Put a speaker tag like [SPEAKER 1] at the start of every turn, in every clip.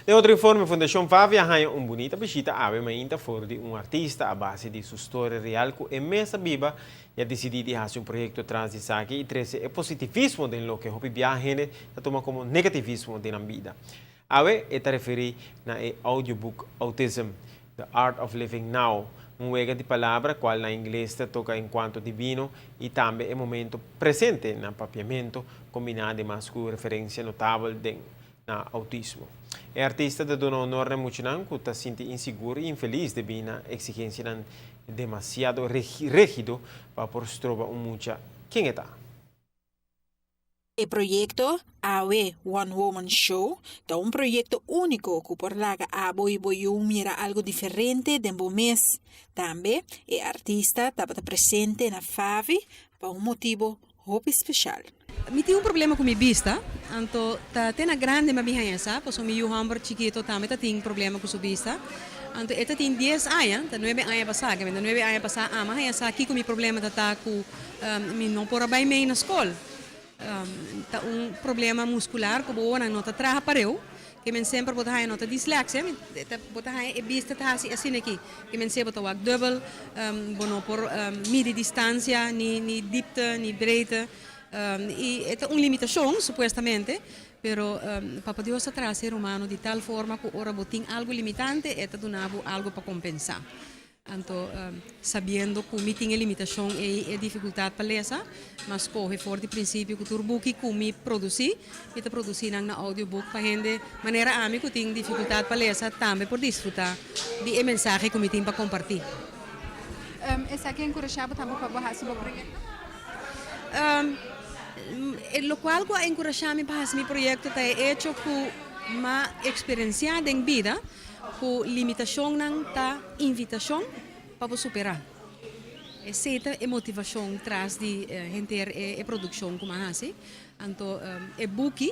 [SPEAKER 1] Den otro informe, Fundacion FAVI a haña un bunita bishita awe mainta for di un artista a base di su storia real cu e mes a biba y a dicidi di haci un proyecto tras di esaki y trece e positivismo den loke hopi biaha hende ta tuma como negativismo den nan bida. Awe e ta referi na e audiobook Autism, The Art of Living Now, un wega di palabra cual na ingles ta toca encuanto divino y tambe e momento presente na papiamento, combina ademas cu referencia notabel den na autismo. E artista ta duna honor na muchanan cu ta sinti insigur y infeliz debí na exigencianan demasiado regido pa por stroba un mucha ken e ta.
[SPEAKER 2] E proyekto Awe One Woman Show ta un proyekto úniko ku por laga abo i bo yu mira algu diferente den bo mes. Tambe e artista tabata presente na Favi pa un motibu hopi speshal.
[SPEAKER 3] Mi tin un problema ku mi bista, anto ta te na grandi mi a bin haña sa, pasobra mi yu hòmber chikito tambe ta tin problema ku su bista. Anto e ta tin dies aña, ta nuebe aña pasá, ke mi ta nuebe aña pasá ami a haña sa kiko mi problema ta ta ku mi no por a bai mei na skol. Ta un problema muscular cu bo wowonan no ta traha pareu, ke men semper bo ta haña no ta dislexia, bo ta haña e bista ta haci asina aki, ke men se bo ta wak dubbel, bo no por midi distancia, ni diepte, ni breedte, y e ta un limitacion supuestamente, pero Papa Dios ta traha ser humano di tal forma cu ora bo tin algo limitante e ta duna bo algo pa compensa. Anto, sabiendo ku mi tin e limitashon ei, e difikultat pa lesa, m'a skohe for di prinsipio ku tur buki ku mi produsí, mi ta produsí nan na audiobook pa hende manera ami ku tin difikultat pa lesa tambe por disfrutá di e mensahe ku mi tin pa kompartí.
[SPEAKER 4] Esaki a enkurashá bo tambe pa bo hasi bo proyekto?
[SPEAKER 3] Lokual ku a enkurashá mi pa hasi mi proyekto ta e echo ku m'a eksperensiá den bida Ku limitashonnan ta invitashon pa bo superá. Esei ta e motivashon tras di henter e produkshon ku mi a hasi. Anto e buki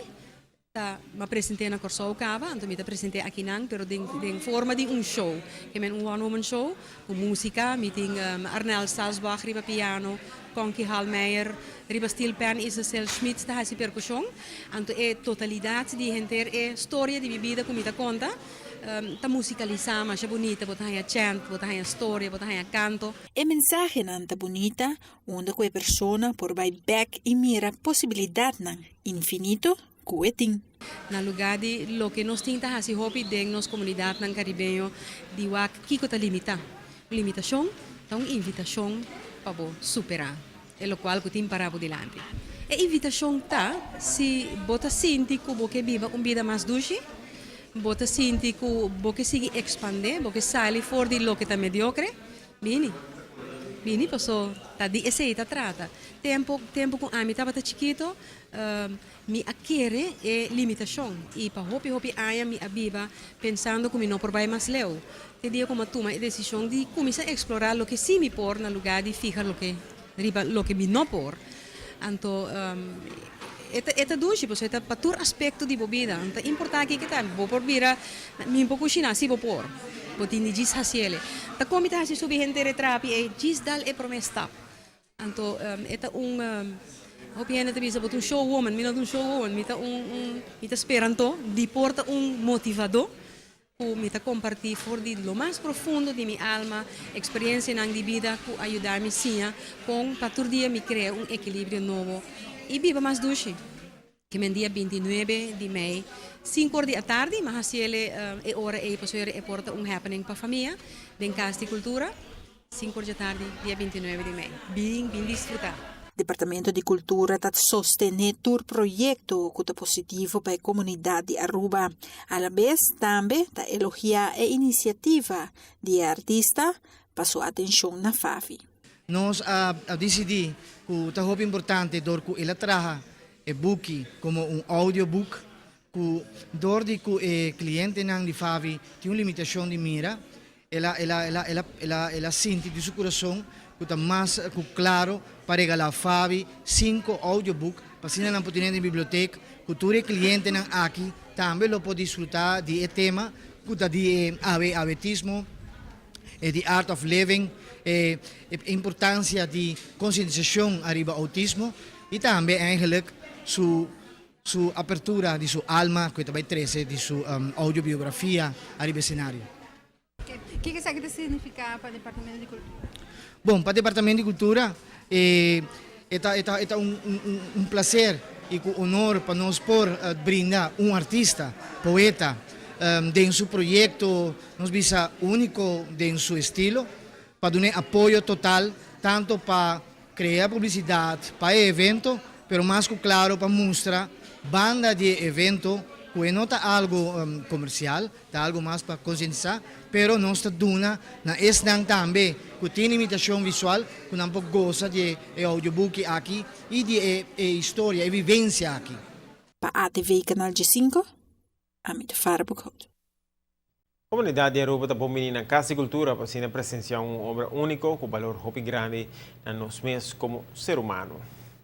[SPEAKER 3] ta mi a present'é na Kòrsou kaba, anto mi ta present'é akinan pero den den forma di un show. Ke men un one woman show ku músika, mi tin Arnel Salsbach riba piano, Conky Halmeijer riba steel pan i Cecil Schmitz ta hasi perkushon. Anto e totalidat di henter e storia di mi bida ku mi ta konta ta musikalisá masha bunita. Bo ta haña chant, bo ta haña storia, bo ta haña kanto.
[SPEAKER 2] E mensahenan ta bunita unda ku e persona por bai bèk i mira posibilidatnan infinito ku e tin.
[SPEAKER 3] Na lugá di loke nos tin ta hasi hopi den nos komunidatnan karibeño di wak kiko ta limitá. Un limitashon ta un invitashon pa bo superá e lokual ku tin pará bo dilanti. E invitashon ta si bo ta sinti ku bo ke biba un bida mas dushi, bo ta sinti ku bo ke sigui ekspandé, bo ke sali for di loke ta mediokre, Bini. Bini paso ta di esey ta trata. Tempo tempo cu ami tabata chikito mi a kere e limitacion y pa hopi hopi aña mi a biba pensando cu mi no por bay mas leu. Te dia cu mi a tuma e decision di cuminsa explora loke si mi por na lugar di fiha loke riba loke mi no por. Anto e ta e ta dushi pasobra e ta pa tur aspecto di bo bida. No ta importa kiko ta, bo por bira mi por cushina, si bo por. Bo tin di djis haciele. Ta con mi ta haci subi henter e trapi ey, djis dal e prome stap. Anto e ta un hopi hende ta bisa bo ta un show woman, mi no ta un show woman, mi ta un un mi ta spera anto di por ta un motivador Ku mi ta kompartí for di lo mas profundo di mi alma eksperensianan di bida ku a yuda mi siña kon pa tur dia mi krea un ekilibrio nobo i biba mas dushi. Ke men dia 29 di mei, sinku or di atardi, mi a hasi el e ora ei pasobra e por ta un happening pa famia den Kas di Kultura. Sinku or dje tardi, dia 29 di mei. Bin, bin disfrutá!
[SPEAKER 2] Departamento di Cultura ta sostene tur proyecto cu ta positivo pa e comunidad di Aruba. Alabes tambe ta elogia e iniciativa di e artista pa su atencion na Favi.
[SPEAKER 5] Nos a dicidi cu ta hopi importante dor cu el a traha e buki como un audiobook cu dor di cu e clientenan di Favi tin un limitacion di mira, el a el a el a el a el a el a sinti di su curason cu ta mas cu claro pa regala Favi cinco audiobook pa asina nan por tene den bibliotek cu tur e clientenan aki tambe lo por disfruta di e tema cu ta di e awe awetismo, e di art of living, e importancia di concientisacion ariba autismo y tambe eigenlijk su. su apertura di su alma ku e ta bai trese di su audiobiografia ariba escenario.
[SPEAKER 4] Kiko esaki ta signifiká pa Departamento di Kultura?
[SPEAKER 5] Bon, pa Departamento di Kultura e e ta e ta e ta un un un plaser i ku honor pa nos por brinda un artista, poeta, den su proyekto, nos bisa úniko den su estilo, pa dun'é apoyo total tanto pa krea publisidat pa e evento, pero mas ku klaro pa mustra banda di e evento ku e no ta algu komersial, ta algu mas pa konsientisá, pero nos ta duna na esnan tambe ku tin limitashon visual ku nan por gosa di e audiobook aki i di e historia, e vivensia aki.
[SPEAKER 2] Pa ATV Canal 5, ami ta Farah Boekhout.
[SPEAKER 1] Comunidad di Aruba ta bon bini na Cas di Cultura pa asina presencia un obra unico cu balor hopi grandi na nos mes como ser humano.